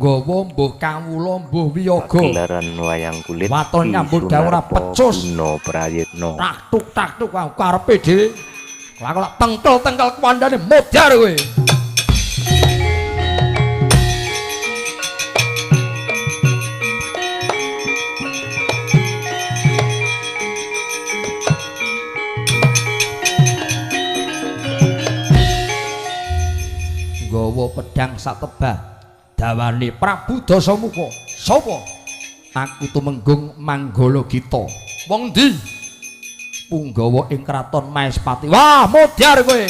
Punggawa mbuh kawula mbuh wiyaga. Pagelaran wayang kulit Waton Ki nyambut gawe ora Sunarpo pecus. Guna Prayitno. Tak tuk tak tuk karepe dhewe. Lak tengkel-tengkel kuandane modar kowe. Nggawa pedhang satebah dawane Prabu Dasamuka. Sapa? Aku tumenggung Manggala Gita. Wong ndi? Punggawa ing kraton Maespati. Wah, modar kowe.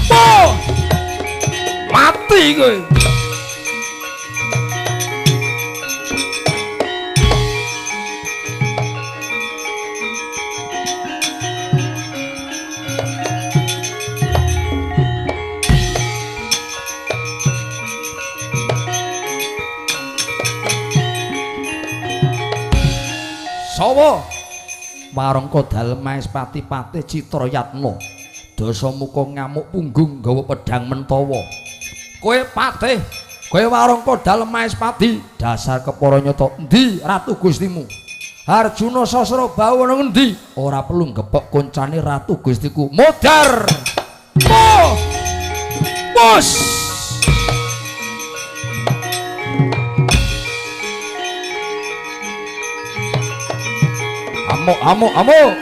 Po! Mati kowe. Sawa? Warangka dalem Maespati Patih Citrayatna. Dasamuka ngamuk punggung nggawa pedhang mentawa. Kowe Patih, kowe warangka dalem Maespati, dasar kepara nyata. Endi Ratu Gustimu? Arjuna Sasrabahu ana ngendi? Ora perlu gepok koncane Ratu Gustiku. Modar. Po! Bos! Amuk, amuk, amuk.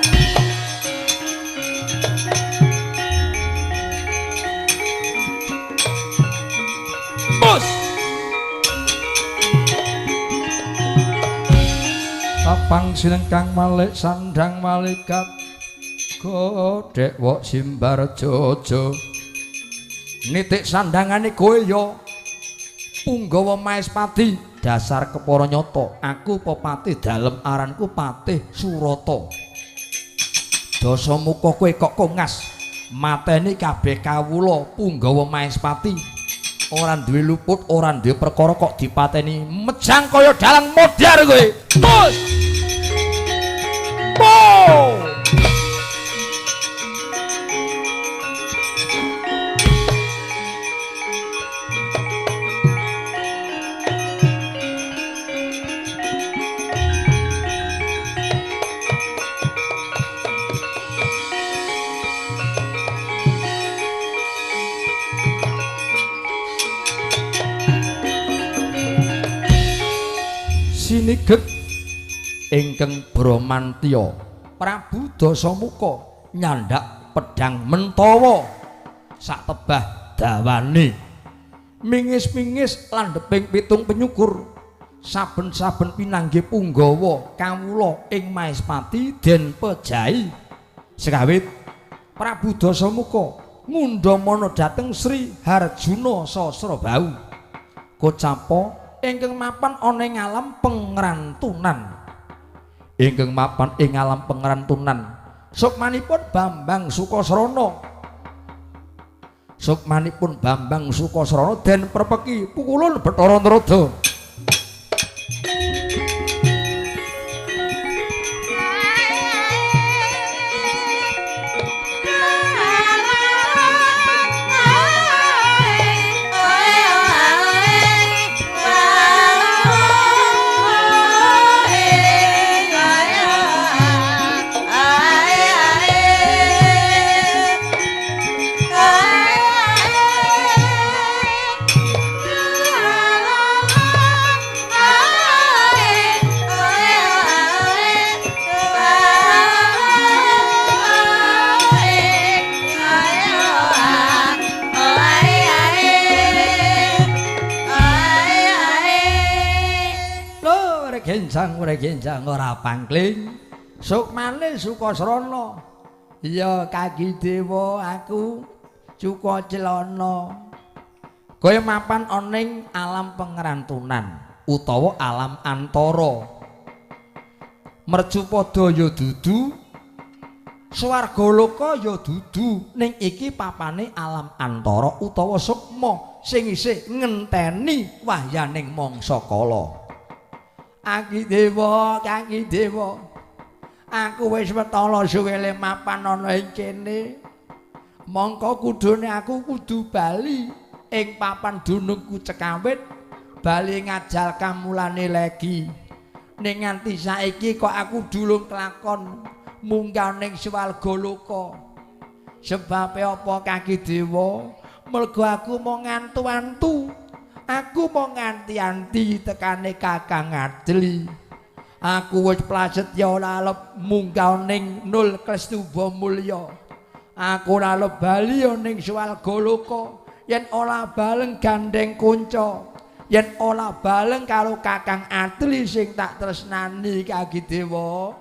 Bos. Tapang sinengkang malik sandang malaikat godhek wok simbar jojo. Nitik sandangane kowe ya Punggawa Maespati, dasar kepara nyata. Aku pepatih dalem aranku Patih Surata. Dasamuka kowe kok kongas mateni kabeh kawula Punggawa Maespati. Ora duwe luput, ora duwe perkara kok dipateni mejang kaya dalang modar kowe. Bos. Po! Sinigek ingkang Bramantya Prabu Dasamuka nyandak pedhang mentawa satebah dawane mingis-mingis landheping pitung penyukur saben-saben pinanggih punggawa kawula ing Maespati den pejahi. Sekawit Prabu Dasamuka ngundhamana dhateng Sri Harjuna Sasrabahu kocapa ingkang mapan ana ing alam pengrantunan. Ingkang mapan ing alam pengrantunan sukmanipun Bambang Sukasrana. Sukmanipun Bambang Sukasrana den prepeki pukulun Bathara Narada. Genjang ora pangkling sukmane Sukasrana. Iya kaki dewa aku cuka celana. Kowe mapan ana ing alam pengrantunan utawa alam antara. Mercupada ya dudu, swargaloka ya dudu, ning iki papane alam antara utawa sukma sing isih ngenteni wahyaning mangsa kala. Aki dewa, kaki dewa, aku wis wetala suwele mapan ana ing kene. Mongko kudune aku kudu bali ing papan dunungku cekawit Bali ngajal kamulane legi. Ning nganti saiki kok aku durung kelakon munggah ning swarga loka. Sebabe apa Kaki Dewa? Mergo aku mau ngantu-antu. Aku mau nganti-anti tekane Kakang Adli. Aku wis prasetya ora arep munggah ning Nul Klestuba Mulya. Aku ora arep bali ning swarga loka yen ora bareng gandeng kunca. Yen ora bareng karo Kakang Adli sing tak tresnani Kaki Dewa.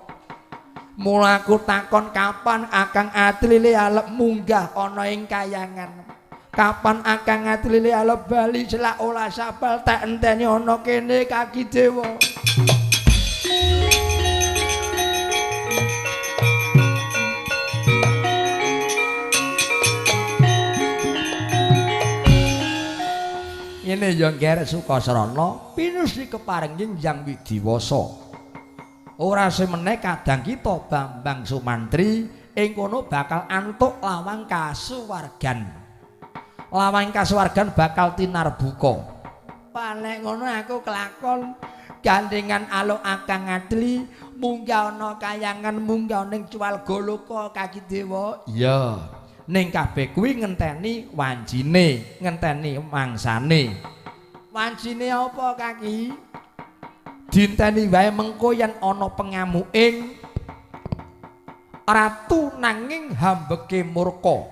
Mula aku takon kapan Kakang Adli le arep munggah ana ing kayangan. Kapan Kakang Adli le arep bali selak ora sabar tak enteni ana kene Kaki Dewa. Ngene ya Ngger Sukasrana pinusi kepareng Hyang Widiwasa. Ora semene kadang kita Bambang Sumantri ing kono bakal antuk lawang kasuwargan. Lawang kasuwargan bakal tinarbuka. Panek ngono aku kelakon gandengan aluk Akang Adli munggah ana kayangan munggah ning swarga loka Kaki Dewa. Iya. Ning kabeh kuwi ngenteni wancine, ngenteni mangsane. Wancine apa Kaki? Dinteni wae mengko yen ana pengamuking ratu nanging hambeke murka.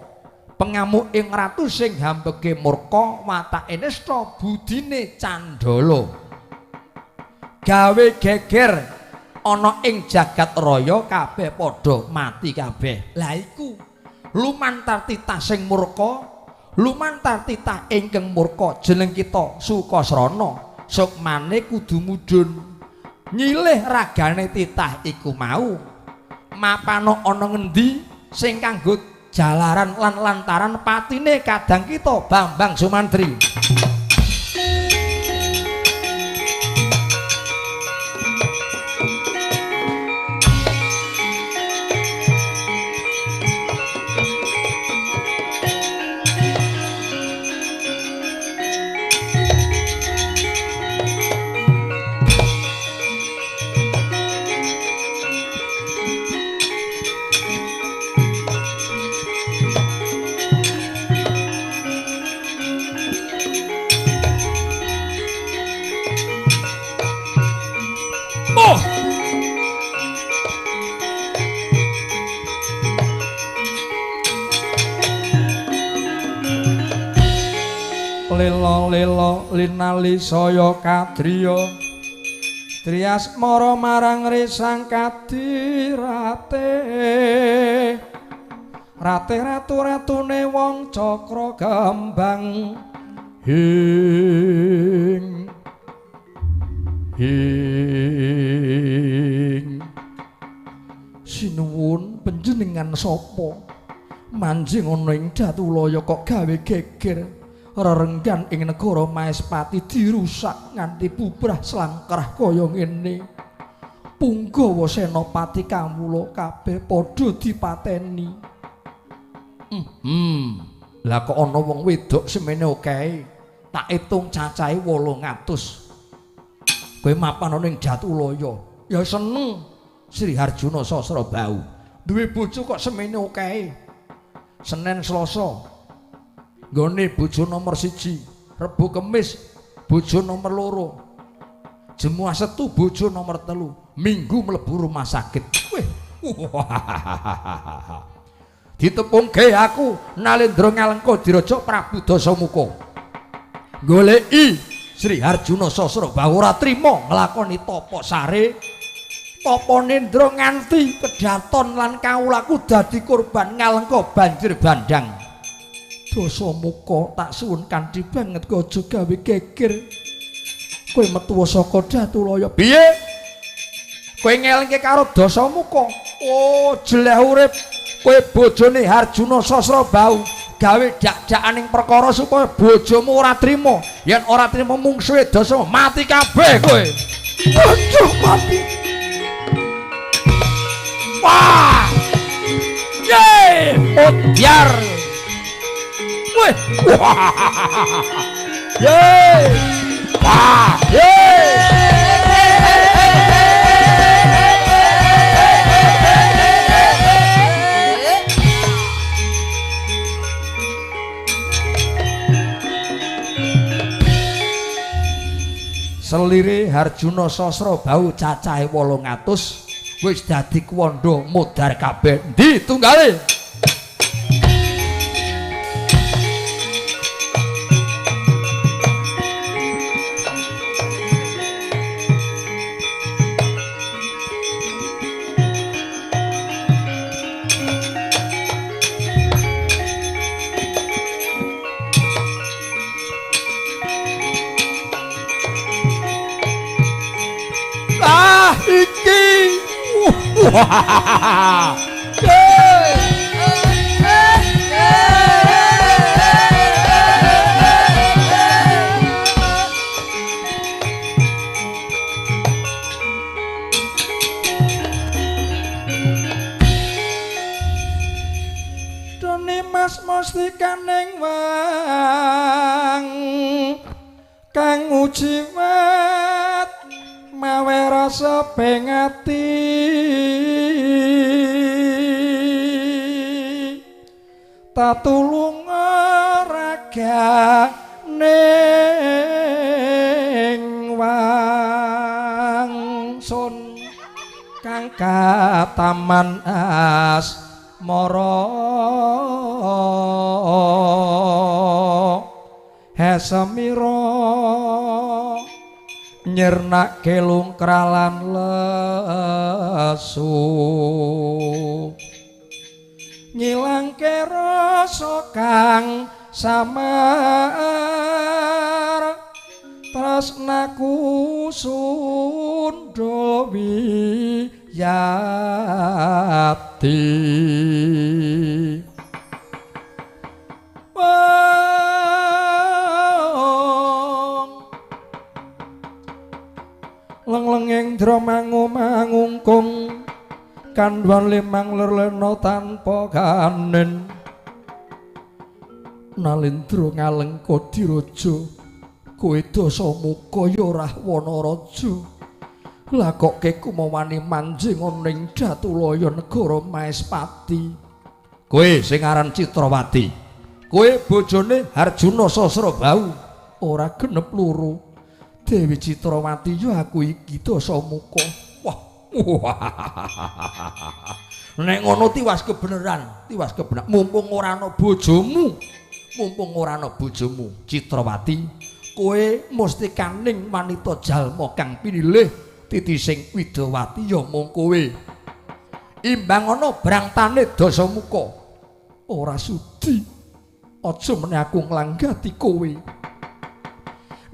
Pengamuking ratu sing hambeke murka watake nista budine candala. Gawe geger ana ing jagat raya kabeh padha mati kabeh. Lah iku lumantar titah sing murka, lumantar titah ingkang murka jeneng kita Sukasrana, sukmane kudu mudhun nyilih ragane titah iku mau. Mapano ana ngendi sing kanggo jalaran lan lantaran patine kadang kita Bambang Sumantri. Lelo-lelo linali saya kadriya Triasmara marang risang kadirate Rate ratu-ratune wong cakra kembang hing hing. Sinuwun panjenengan sapa? Manjing ana ing Datulaya kok gawe geger rerenggan ing negara Maespati dirusak nganti bubrah slangkrah kaya ngene. Punggawa senopati kawula kabeh padha dipateni. Lah kok ana wong wedok semene okehe. Tak etung cacahe 800. Kowe mapan ana ing Datulaya. Ya seneng Sri Harjuna Sasrabahu. Duwe bojo kok semene okehe. Senin Selasa nggone bojo nomor 1, Rebo Kemis bojo nomor 2, Jemuah Setu bojo nomor 3, Minggu mlebu rumah sakit. Wih. Ditepungke aku Nalendra Ngalengka Diraja Prabu Dasamuka. Goleki Sri Harjuna Sasrabahu ora trima nglakoni tapa sare. Tapa nendra nganti kedaton lan kawulaku dadi korban ngalengka banjir bandang. Dasamuka tak suwun kanthi banget aja gawe geger. Kowe metu saka Datulaya. Piye? Kowe ngelingke karo Dasamuka? Oh, jeleh urip. Kowe bojone Harjuna Sasrabahu gawe dak-dakaning perkara supaya bojomu ora trima. Yen ora trima mungsuhe Dasamuka mati kabeh kowe. Aduh, mati. Wah! Ye, modyar. Wih. Ye. Wah. Selire Harjuna Sasrabahu cacahe 800 wis dadi kuwandha modar kabeh. Endi tunggale? Iki. Dene Mas mustikaning wang kang ujiwat mawe rasa pengati tatulung raga ning wangsun kang kataman asmara hesemira nyernake lungkralan lesu ngilangke rasa kang samar tresnaku sundha wiyati. Lenglenging dramangu mangungkung kandhuan limang lerlena tanpa kanen nalindra ngalengka diraja kowe Dasamuka ya Rahwana raja lah kok kekumawani manjing ning Datulaya negara Maespati. Kowe sing aran Citrawati, kowe bojone Harjuna Sasrabahu ora genep loro. Dewi Citrawati ya aku iki Dasamuka. Wah. Nek ngono tiwas kebeneran, tiwas kebeneran. Mumpung ora ana bojomu, mumpung ora ana bojomu Citrawati, kowe mesti kaning wanita jalma kang pinilih titising Widawati ya mung kowe. Imbang ana brangtane Dasamuka. Ora sudi. Aja meneh aku nglanggati kowe.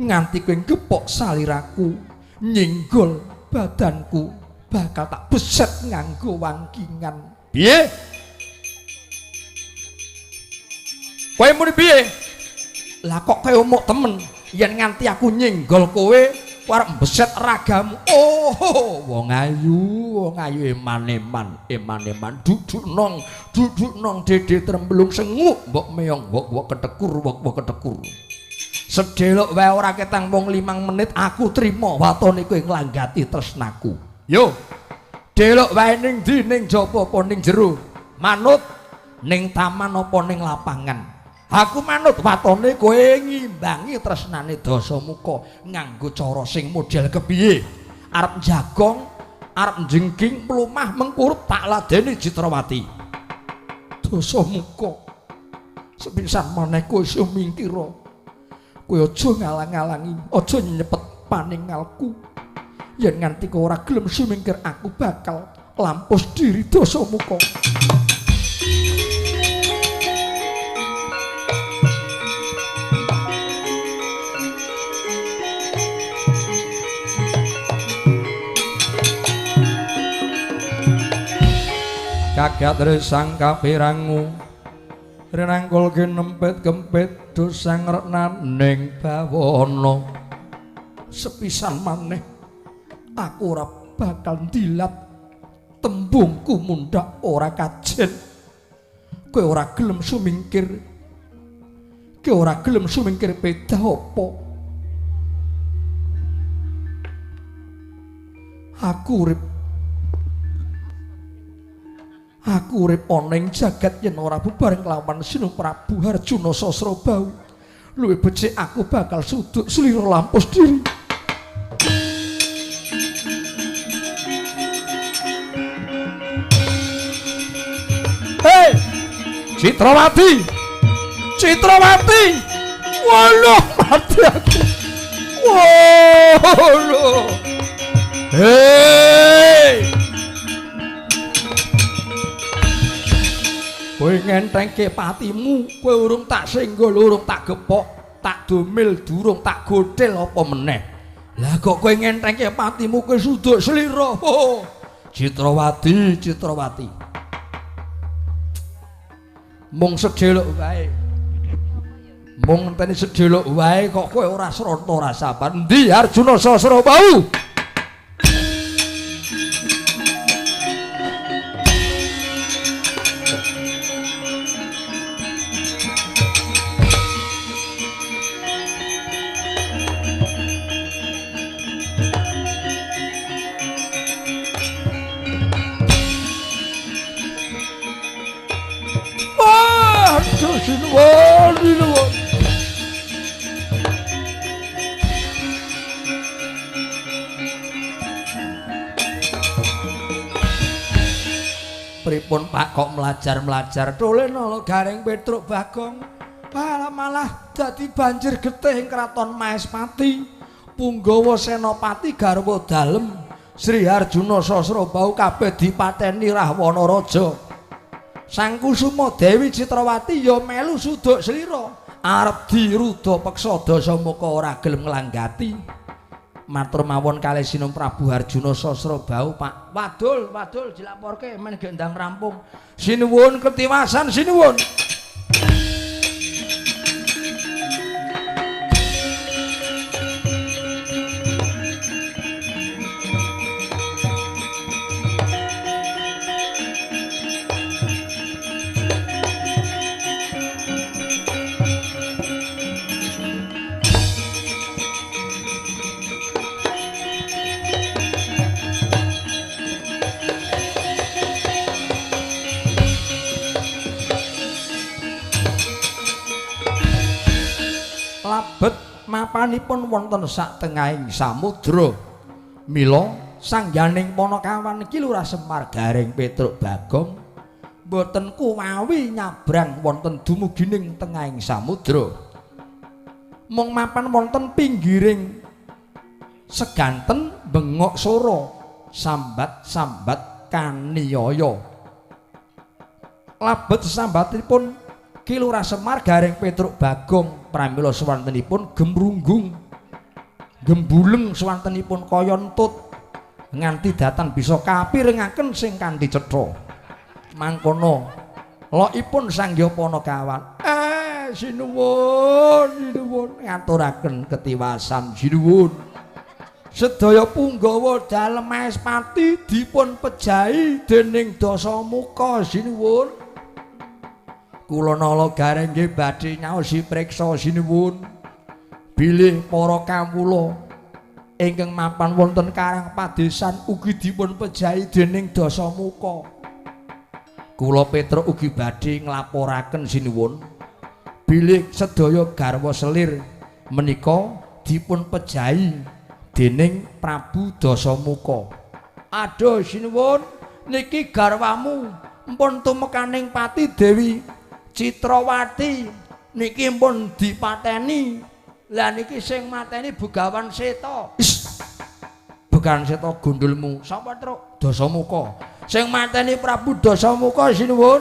Nganti kowe gepok saliraku nyinggol badanku bakal tak beset nganggo wangkingan. Piye? Kowe muni piye? Lah kok kowe omok temen yen nganti aku nyinggol kowe arep beset ragamu. Oh, wong ayu eman-eman, eman-eman duduk nong dede trembelung senguk mbok meyong wok-wok ketekur, wok-wok ketekur. Sedelok wae ora ketang mung 5 menit aku trima watone kowe nglanggati tresnaku. Yo. Delok wae ning ndi, ning jaba apa ning jero? Manut ning taman apa ning lapangan? Aku manut watone kowe ngimbangi tresnane Dasamuka nganggo cara sing model kepiye? Arep jagong, arep jengking, mlumah mengkurup tak ladeni Citrawati. Dasamuka sepisan maneh kowe iso mingkira. Kowe aja ngalang-alangi, aja nyepet paningalku. Yen nganti kowe ora gelem sumingkir aku bakal lampus diri Dasamuka. Kagat resang kapirangu rinangkul kinempit kempit dosang reknaning bawana. Sepisan maneh aku ora bakal ndilat tembungku mundhak ora kajen. Kowe ora gelem sumingkir, kowe ora gelem sumingkir pedah apa? Aku urip Aku urip ana ing jagat yen ora bubar nglawan Sinung Prabu Arjuna Sasrabahu. Luwih becik aku bakal suduk slira lampus diri. Hei! Citrawati! Citrawati! Waduh, mati aku. Waduh. Hei! Kowe ngentengke patimu, kowe urung tak senggol, urung tak gepok, tak domil, durung tak gothel apa meneh. Lah kok kowe ngentengke patimu, kowe suduk slira. Oh, Citrawati, Citrawati. Mung sedelok wae. Mung ngenteni sedelok wae kok kowe ora sranta ora sabar. Endi Arjuna Sasrabahu? Sinuwun, sinuwun. Pripun Pak kok mlajar-mlajar tole nala Gareng Petruk Bagong malah dadi banjir getih ing kraton Maespati. Punggawa Senopati garwa dalem Sri Arjuna Sasrabahu kabeh dipateni Rahwana Raja. Sang Kusuma Dewi Citrawati ya melu suduk slira arep diruda peksa Dasamuka ora gelem nglanggati. Matur mawon kalih Sinung Prabu Arjuna Sasrabahu Pak. Wadul, wadul dilaporke men gendang rampung. Sinuwun ketiwasan sinuwun. Labet mapanipun wonten satengahing samudra. Mila sangganing Panakawan Ki Lurah Semar Gareng Petruk Bagong boten kuwawi nyabrang wonten dumugining tengahing samudra. Mung mapan wonten pinggiring seganten bengok sora sambat-sambat kaniyaya. Labet sambatipun Ki Lurah Semar Gareng Petruk Bagong pramila swantenipun gemrunggung gembuleng swantenipun kaya entut nganti datan bisa kapirengaken sing kanthi cetha. Mangkono lokipun Sang Hyang Panakawan, sinuwun sinuwun ngaturaken ketiwasan sinuwun. Sedaya punggawa dalem Maespati dipun pejahi dening Dasamuka sinuwun. Kula nala Gareng nggih badhe nyaosi priksa sinuwun bilih para kawula ingkang mapan wonten Karang Padesan ugi dipun pejahi dening Dasamuka. Kula Petruk ugi badhe nglaporaken sinuwun bilih sedaya garwa selir menika dipun pejahi dening Prabu Dasamuka. Aduh sinuwun, niki garwamu mpun tumekaning pati Dewi Citrawati niki pun dipateni. Lah niki sing mateni Begawan Seta. Begawan Seta gundulmu. Sapa Truk? Dasamuka. Sing mateni Prabu Dasamuka sinuwun.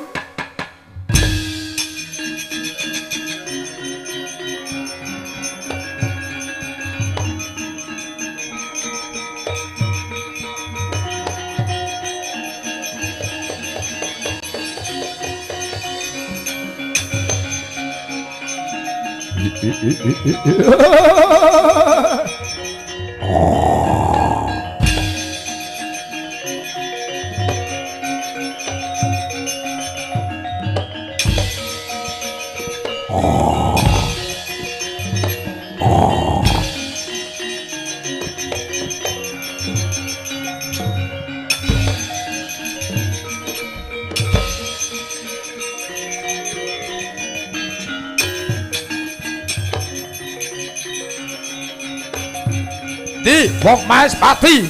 Ndi wong Maespati?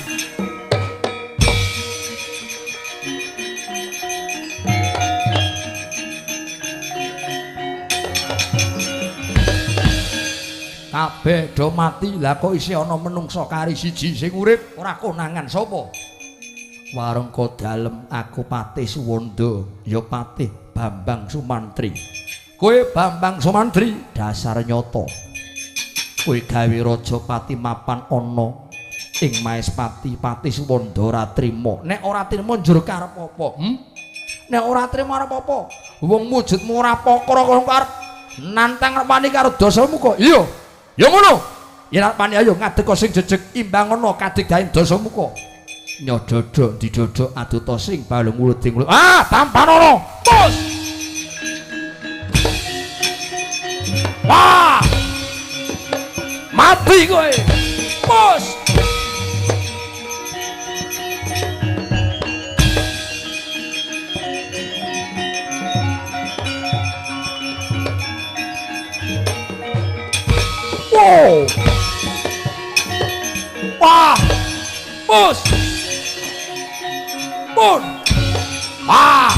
Kabeh do mati, lah kok isih ana menungsa kari siji sing urip ora konangan sapa? Warangka dalem aku Patih Suwanda, ya Patih Bambang Sumantri. Kowe Bambang Sumantri dasar nyata. Kowe gawe raja pati mapan ana ing Maespati, Patih Suwanda ora trima. Nek ora trima njur karep apa? Nek ora trima arep apa? Wong wujudmu ora pakara kok arep nantang repani karo Dasamuka. Iya. Ya ngono. Yen arep wani ayo ngadeg sing jejeg imbang ana kadigdayan Dasamuka. Nyododo didodo aduta sing balung mulut ing. Ah, tampanono. Tus. Wah. Mati kowe. Pus. Wow. Wah. Pus. Pun. Ah.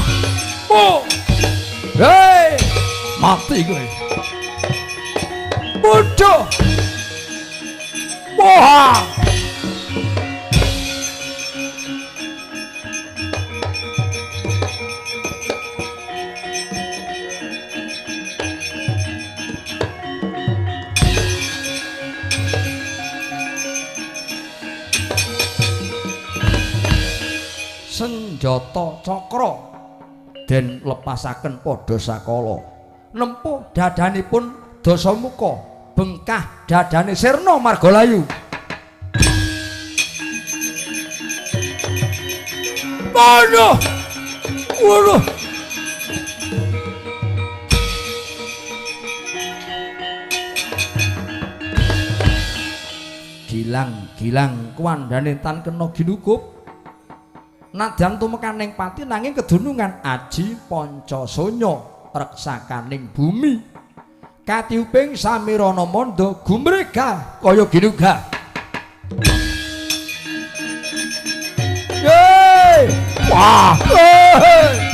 Pun. Hei, mati kowe. Bodoh. Wah. Senjata cakra den lepasaken padha sakala. Nempuh dadanipun Dasamuka, bengkah dadane Sirna Margalayu. Waduh. Waduh. Gilang-gilang kuwandane tan kena ginukup. Nadyan tumekaning pati nanging kedunungan aji pancasanya reksakaning bumi. Katiuping samirana mandha gumregah kaya ginugah. Yeay! Wah! Hey!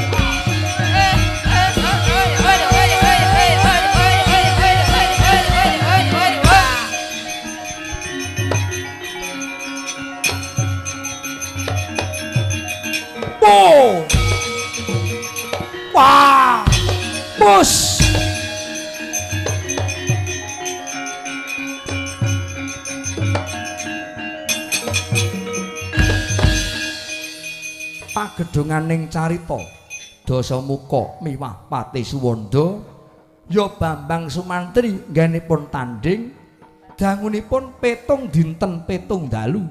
Wah! Bos! Pagedhonganing carita Dasamuka miwah Patih Suwanda ya Bambang Sumantri nggenipun tandhing dangunipun 7 dinten 7 dalu.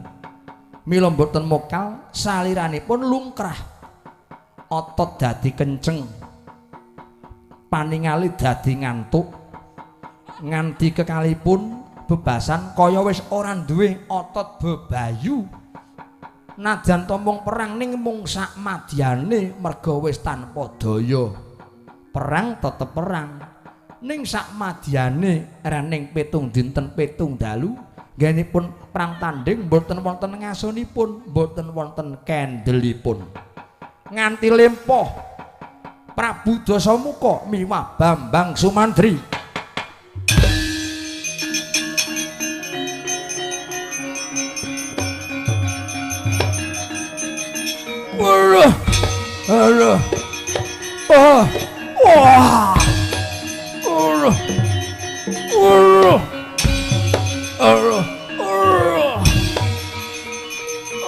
Mila mboten mokal saliranipun lungkrah. Otot dadi kenceng. Paningali dadi ngantuk. Nganti kekalipun bebasan kaya wis ora duwe otot bebayu. Najan tomong perang ning mung sak madyane merga wis tanpa daya. Perang tetep perang. Ning sak madyane rening 7 dinten 7 dalu nggenipun perang tanding mboten wonten ngasonipun, mboten wonten kendelipun. Nganti lempoh Prabu Dasamuka miwah Bambang Sumantri. Waduh. Aduh. Oh. Wah. Aduh. Aduh. Aduh.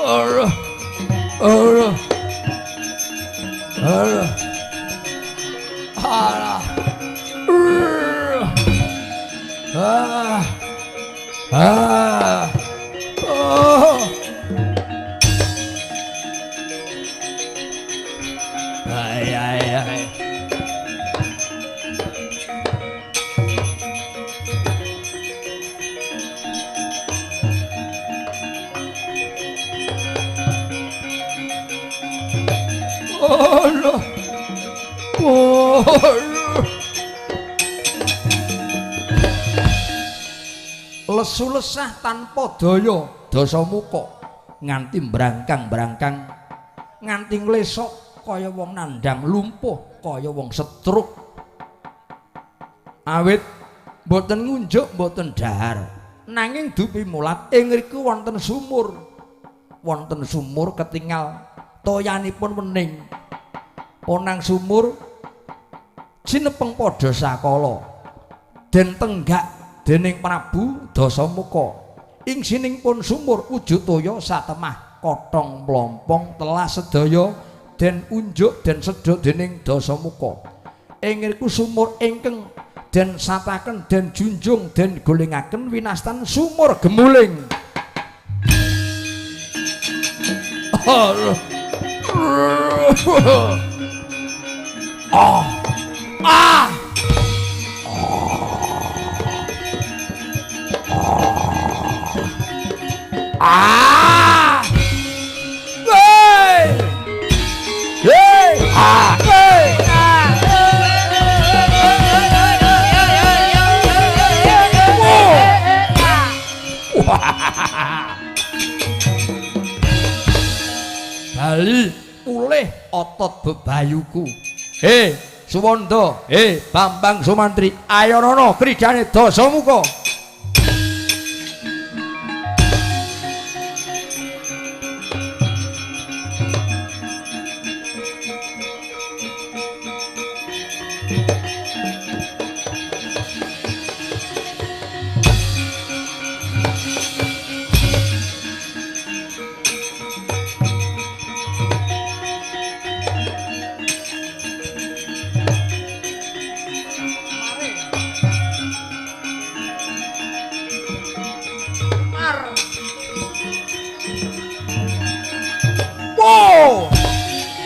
Aduh. Aduh. Aduh. Aduh. Ah. Ah. Oh. Ay ay ay. Allah. Oh. Lesu lesah tanpa daya Dasamuka nganti brangkang-brangkang nganti nglesok kaya wong nandhang lumpuh kaya wong setruk. Awit mboten ngunjuk mboten dhahar, nanging dupi mulat ing ngriku wonten sumur. Wonten sumur ketingal toyanipun wening. Ponang sumur jinepeng padha sakala den tenggak dening Prabu Dasamuka. Ing sining pun sumur wujud toya satemah kotong mlompong telas sedaya den unjuk den sedhok dening Dasamuka. Ing ngriku sumur ingkang den sataken den junjung den golengaken winastan sumur gemuling. Ah. Ah. Ah. Hey. Hey. Ah. Hey. Bali pulih otot bebayuku. He Suwanda, he Bambang Sumantri, ayo rono kridane Dasamuka.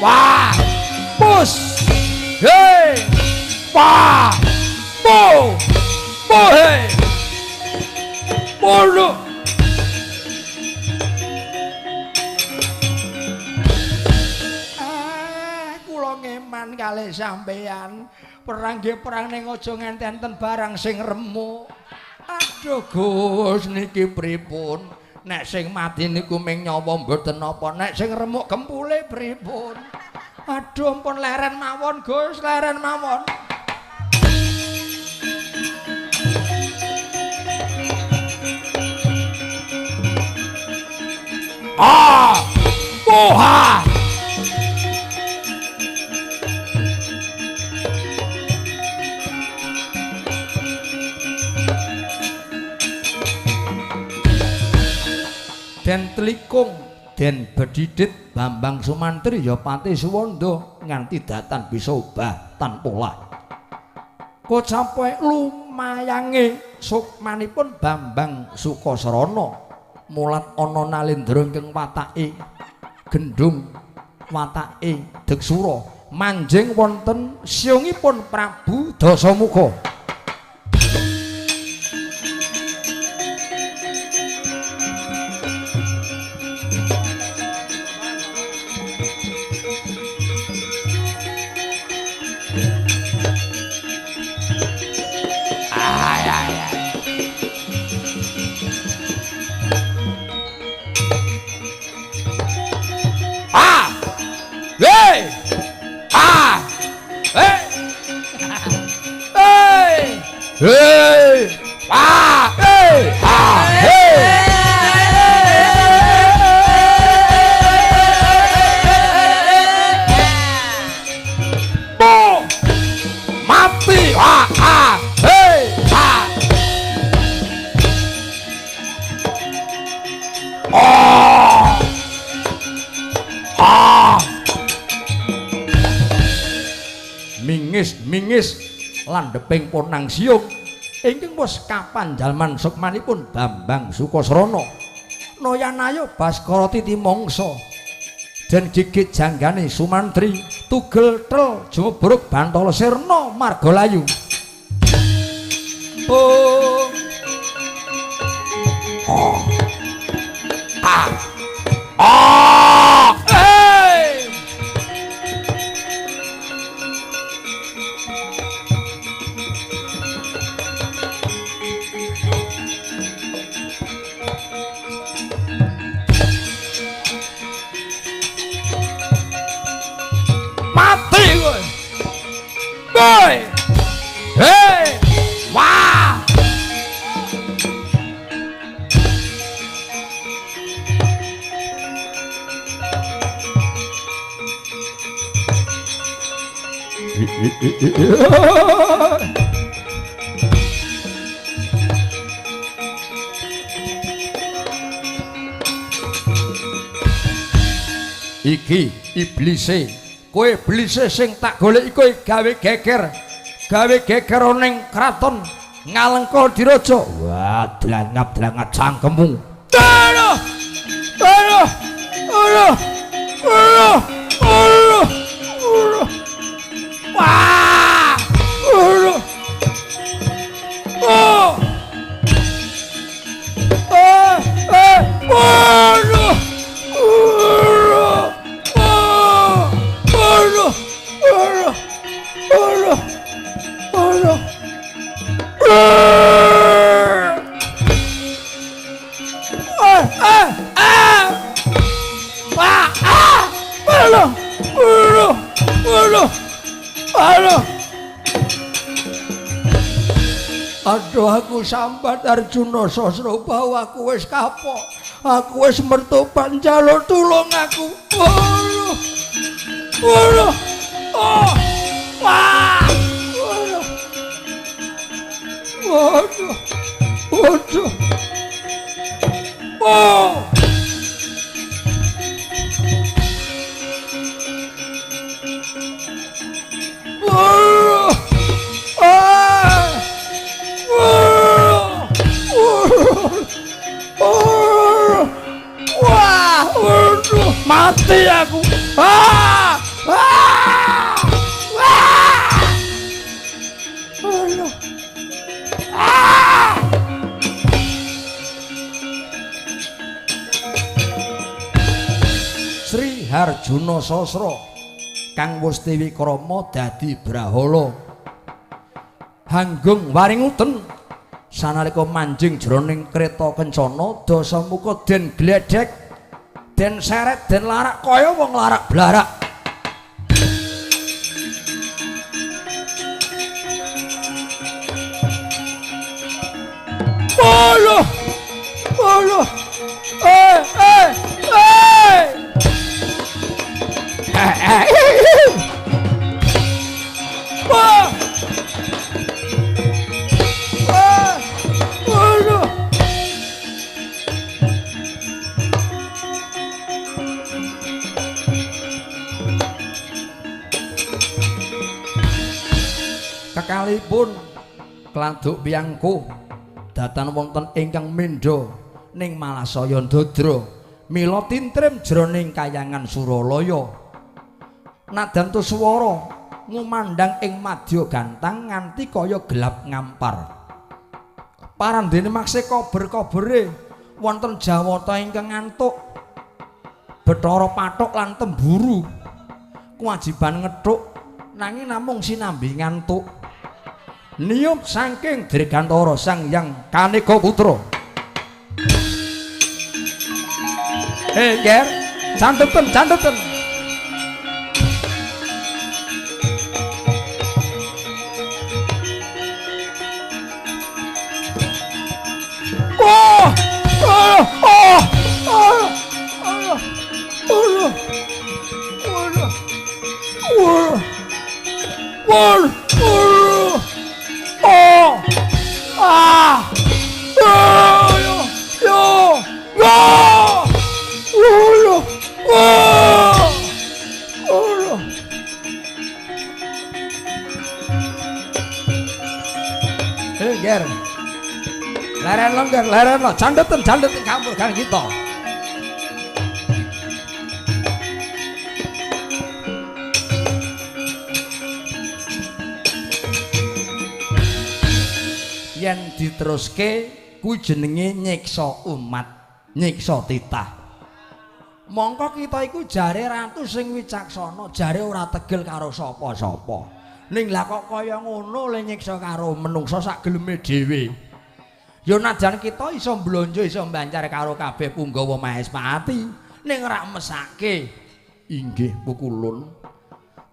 Wah, pus, hei, wah, po, po, hei, polo. Kula ngeman kalih sampeyan. Perang nggih perang ning aja ngenten barang sing remuk. Aduh Gus niki pripun? Nek sing mati niku ming nyawa mboten napa, nek sing remuk gempule pripun? Aduh ampun leren mawon Gus, leren mawon. Ah! Poha! Den telikung den bedidit Bambang Sumantri ya pati Suwanda nganti datan bisa obah tanpa olah. Kocapoe lumayange sukmanipun Bambang Sukasrana mulat ana nalendra ingkang watake gendhung watake Deksura manjing wonten siungipun Prabu Dasamuka. Hey! Ah! Hey! Ah! Hey! Bo! Mati! Ah! Ah! Hey! Ah! Oh! Ah! Mingis, mingis landheping ponang siung ingkang wis kapanjalman sukmanipun Bambang Sukasrana. Nayanaya Baskara titi mangsa den gigit janggane Sumantri tugel tel jumebruk bantala sirna margalayu. Oh. Oh. Ah. Ah. Hey. Iki iblise, kowe iblise sing tak goleki kowe gawe geger. Gawe geger ning kraton Ngalengka Diraja. Wah, dlangap-dlangat cangkemmu. Aduh! Aduh! Aduh! Aduh! Aduh! Aduh! Wah! Aduh! Oh! Eh, eh, aduh! Aduh! Aduh! Aduh! Aduh! Aduh! Aduh, aku sambat Arjuna Sasrabahu, aku wis kapok, aku wis mertobat, njaluk tulung aku. Aduh, aduh, oh, wah, aduh, aduh, aduh, oh. Mati aku. Ah! Ah! Ah! Aduh. Ah! Sri Harjuna Sasra kang wis tiwikrama dadi brahala. Hanggung waringuten sanalika manjing jroning kreta kencana dasamuka den gledhek, den seret, den larak kaya wong larak blarak. Aduh! Aduh! Eh, eh, eh! Eh, eh. Wah! Wah! Aduh! Kekalipun kladuk piyangku datan wonten ingkang mendha ning malasaya ndadra mila tintrim jroning kayangan Suralaya. Nadan swara ngumandhang ing madya gantang nganti kaya gelap ngampar. Parandene makse kober-kobere wonten jawata ingkang ngantuk, Bathara pathuk lan temburu kewajiban ngethuk nanging namung sinambi ngantuk. Niyup saking Dirgantara Sang Hyang Kaneka Putra. Eh, Ger, candheten, candheten. Oh! Oh! Oh! Oh! Oh! Oh! Oh! Oh! Oh! Oh! Ah! Oh! Yo! Yo! Yo! Oh! Oh! Oh! Eh, Ger. Leren lo, Ger, leren lo. Candheten, candheten kampur kan kita. Yen diteruske kuwi jenenge nyiksa umat, nyiksa titah. Mongko kita iku jare ratu sing wicaksana, jare ora tegel karo sapa-sapa. Ning lah kok kaya ngono le nyiksa karo menungsa sak geleme dhewe. Ya najan kita iso mblonjo, iso mbancar karo kabeh punggawa Mahespati, ning ora mesake. Inggih pukulun.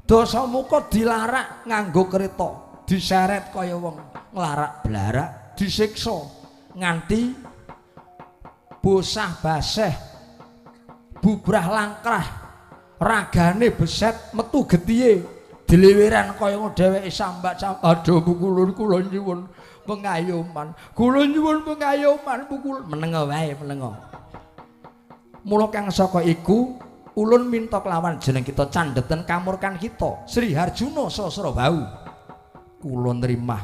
Dasamuka dilarak nganggo kereta, diseret kaya wong nglarak blarak, disiksa nganti bosah baseh, bubrah langkrah, ragane beset metu getihe, Diliwiran kaya ngono dheweke sambat aduh pukulun kula nyuwun pengayoman. Kula nyuwun pengayoman pukul menengo wae menengo. Mula kang saka iku ulun minta kelawan jeneng kita candheten kamurkan kita Sri Harjuna Sasrabahu. Kula nrimah.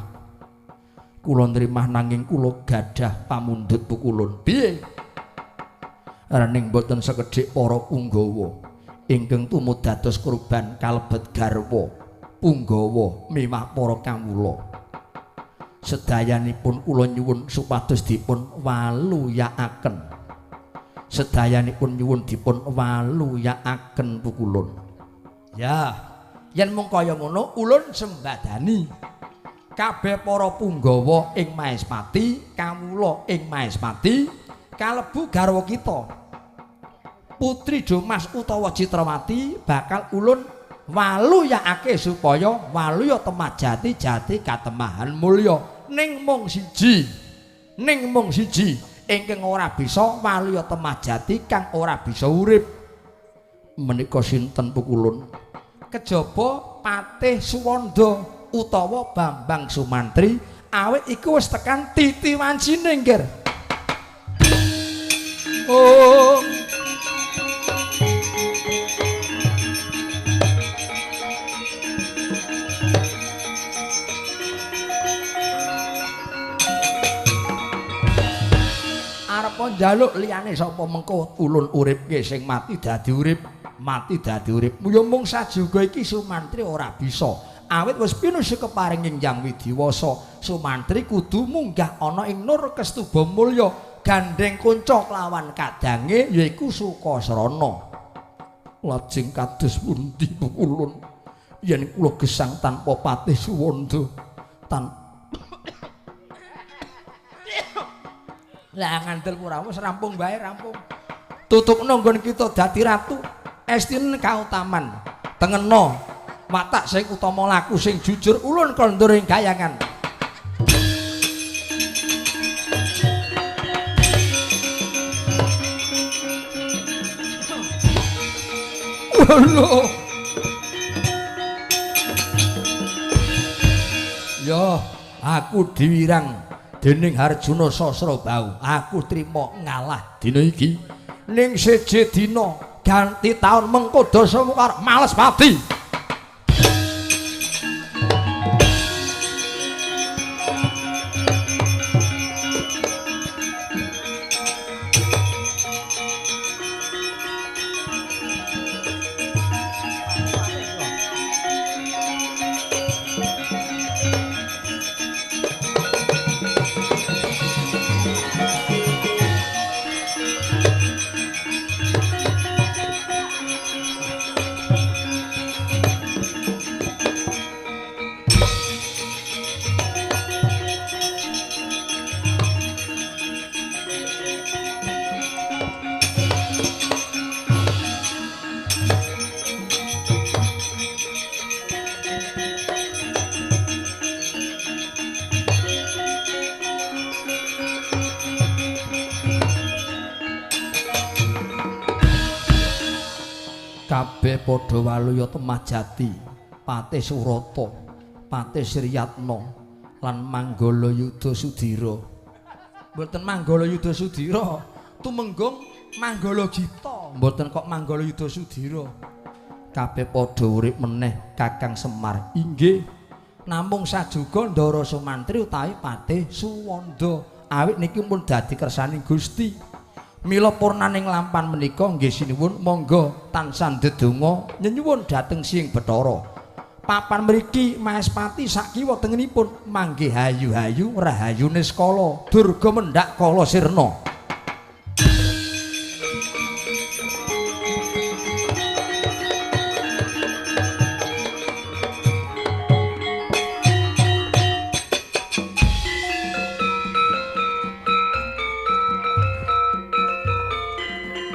Kula nrimah nanging kula gadah pamundhut pukulun. Piye? Rening boten sekedhik para punggawa ingkang tumut dados kurban kalebet garwa punggawa mimah para kawula. Sedayanipun kula nyuwun supados dipun waluyakaken. Sedayanipun nyuwun dipun waluyakaken pukulun. Ya, yen mung kaya ngono ulun sembadani kabeh para punggawa ing Maespati, kawula ing Maespati kalebu garwa kita. Putri Domas utawa Citrawati bakal ulun waluyakake supaya waluya temah jati jati katemahan mulya. Ning mung siji, ning mung siji ingkang ora bisa waluya temah jati kang ora bisa urip. Menika sinten pukulun? Kejaba Patih Suwanda utawa Bambang Sumantri awit iku wis tekan titi wancine nggih. Oh. Arep njaluk liyane sapa mengko ulun uripke sing mati dadi urip, mati dadi urip. Ya mung sajuga iki Sumantri ora bisa. Awit wis pinusih keparing ing Hyang Widiwasa, Sumantri kudu munggah ana ing Nur Kestuba Mulya gandheng kanca kelawan kadange yaiku Sukasrana. Lajeng kados pundi pukulun yen kula gesang tanpa Patih Suwanda tan lah ngandel ora wis rampung wae rampung. Tutukno nggon kita dadi ratu, estine kautaman. Tengena watak sing utama laku sing jujur ulun kondur ing gayangan. Lho. Ya, aku diwirang dening Harjuna Sasrabahu. Aku trima ngalah dina iki. Ning siji dina ganti taun mengko dasa mukar males pati. Kabeh padha waluya temah jati, Patih Surata, Patih Sriyatna lan Manggala Yuda Sudira. Mboten Manggala Yuda Sudira, tumenggung Manggala Gita, mboten kok Manggala Yuda Sudira. Kabeh padha urip meneh Kakang Semar. Inggih. Namung sajuga Ndara Sumantri utawi Patih Suwanda awit niki pun dadi kersaning Gusti. Mila purnaning lampan menika nggih sinuwun monggo tansah ndedonga nyenyuwun dhateng Sing Bathara. Papan mriki Maespati sakiwa tengenipun manggih hayu-hayu rahayu niskala durga mendhak kala sirna.